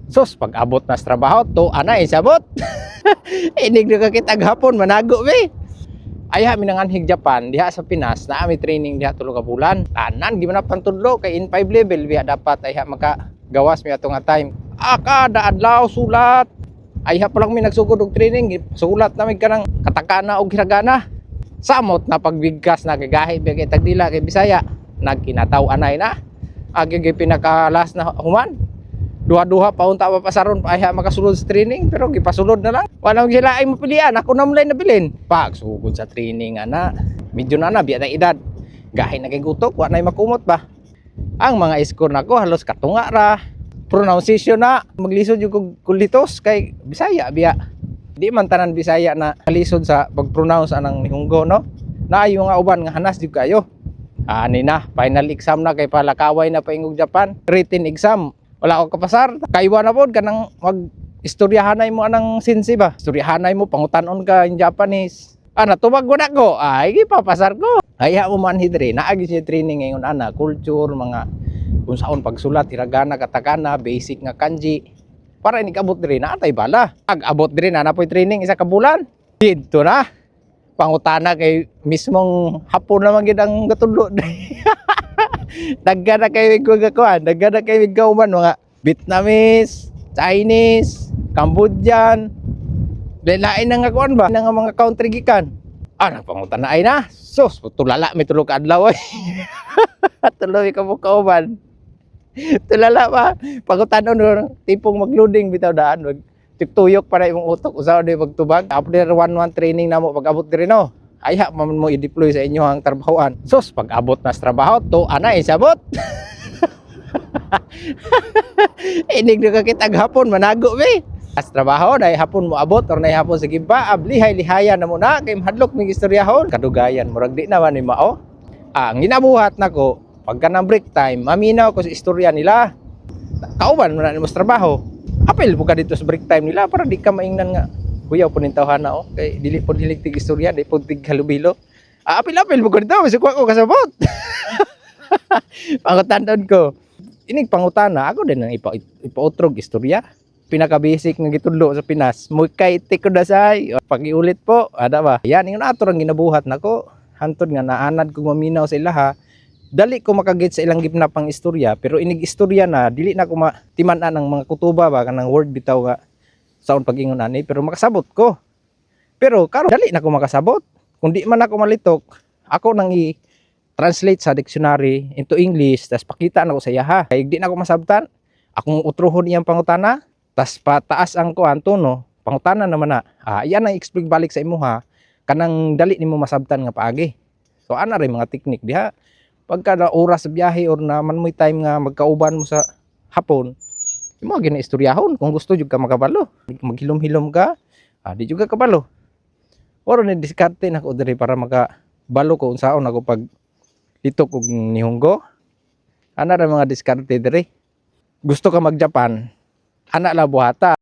Sus, pag abot na sa trabaho, to ana isabot. Inig na kita hapon, manago be. Ayha mi nanganhig Japan, diha sa Pinas, naa mi training diha 3 ka bulan. Tanan, di man na pantudlo, kay N5 level, biya dapat ayha maka gawas mi ato nga time. Ah, kada adlaw sulat. Ayha pa lang mi nagsugod og training, sulat na mi kanang katakana og hiragana. Samot na pagbigkas na kay gahi biya kay tagdila kay Bisaya. Nagkinataw anay na. Agi gyud pinaka last na human. Duha-duha pa unta papasaron pa ayha makasulod sa training, pero gipasulod na lang. Wala sila ay mapilian, ako na malay nabilin. Pag sugod sa training ana, medyo na na biya na edad. Gahi na kay gutok, wa nay makumot ba. Ang mga score nako halos katunga ra. Pronunciation na maglisod yung kog kulitos kay Bisaya biya. Di man tanan Bisaya na lisod sa pag-pronounce anang Nihongo, no. Naay mga uban nga hanas jud kayo. Ani na, final exam na kay palakaway na paingog Japan. Written exam. Wala ko kapasar. Kaywa na pod kanang mag istoryahanay mo anang sensei ba. Istoryahanay mo, pangutanon ka in Japanese. Ah, natubag ko na ko. Ay, gipapasar ko. Ay, mo man hidre. Naagi siya training ngayon ana, culture, mga kung saon pagsulat, hiragana, katakana, basic nga kanji. Para ini abot diri na atay bala. Ag abot diri na napoy training 1 ka bulan. Didto na. Pangutana kay mismong Hapon naman gid ang gatudlo. Daghan na kayo kuan, daghan na kayo kauban, mga Vietnamese, Chinese, Cambodian. Lain na nga kuan ba? Nga mga country gikan. Ah, nagpangutana ay na. Sus, tulala may 3 ka adlaw ay. Tuloy ka mo kauban. Tulala pa. Pangutanon no, tipong mag-loading bitaw daan mag tuyok para imong utok usaw di pagtubag. After one one training namo pag abot diri, no. Ayha man mo i-deploy sa inyo ang trabahoan. Sus, pag abot na sa trabaho, to ana isabot. Inig na kita hapon, manago be. As trabaho, dahil hapon mo abot or nay hapon sa giba, ablihay lihaya na mo na kay mahadlok mig istoryahon. Kadugayan, murag di naman ni mao. Ang ginabuhat nako, pagka ng break time, maminaw ko sa istorya nila. Kauban mo na nimo sa trabaho. Apil mo ka dito sa break time nila para di ka maingnan nga kuya po ning tawhana oh kay dili po hilig tig istorya, di po tig halubilo. Ah, apil apil mo ka dito bisag ko kasabot. Pangutanon ko. Inig pangutana, ako din ang ipautrog istorya. Pinaka basic nga gitudlo sa Pinas. Mukai te kudasai. Pag-iulit po, ada ba? Yan, ingon ato rang ginabuhat nako. Hantod nga naanad kong maminaw sa ilaha, dali ko makagit sa ilang gipnapang istorya, pero inig istorya na dili na ko matiman-an ang mga kutuba ba, kanang word bitaw nga saon pag-ingon ani, pero makasabot ko. Pero karon dali na ko makasabot. Kung di man ako malitok, ako nang i translate sa dictionary into English, tas pakita na ko sa iyaha. Kay di na ako masabtan, akong utruhon iyang pangutana, tas pataas ang kuan tono, pangutana naman na. Ah, iyan ang explain balik sa imuha kanang dali nimo masabtan nga paagi. So ana rin mga teknik diha. Pagka na oras sa biyahe or na man mo'y time nga magkauban mo sa hapon, imo gina istoryahon kung gusto jud ka makabalo. Maghilom-hilom ka, ah, di jud ka kabalo. Oro ni diskarte nako diri para makabalo ko unsaon ako pag litok og Nihongo. Ana ra mga diskarte diri. Gusto ka mag-Japan, ana la buhata.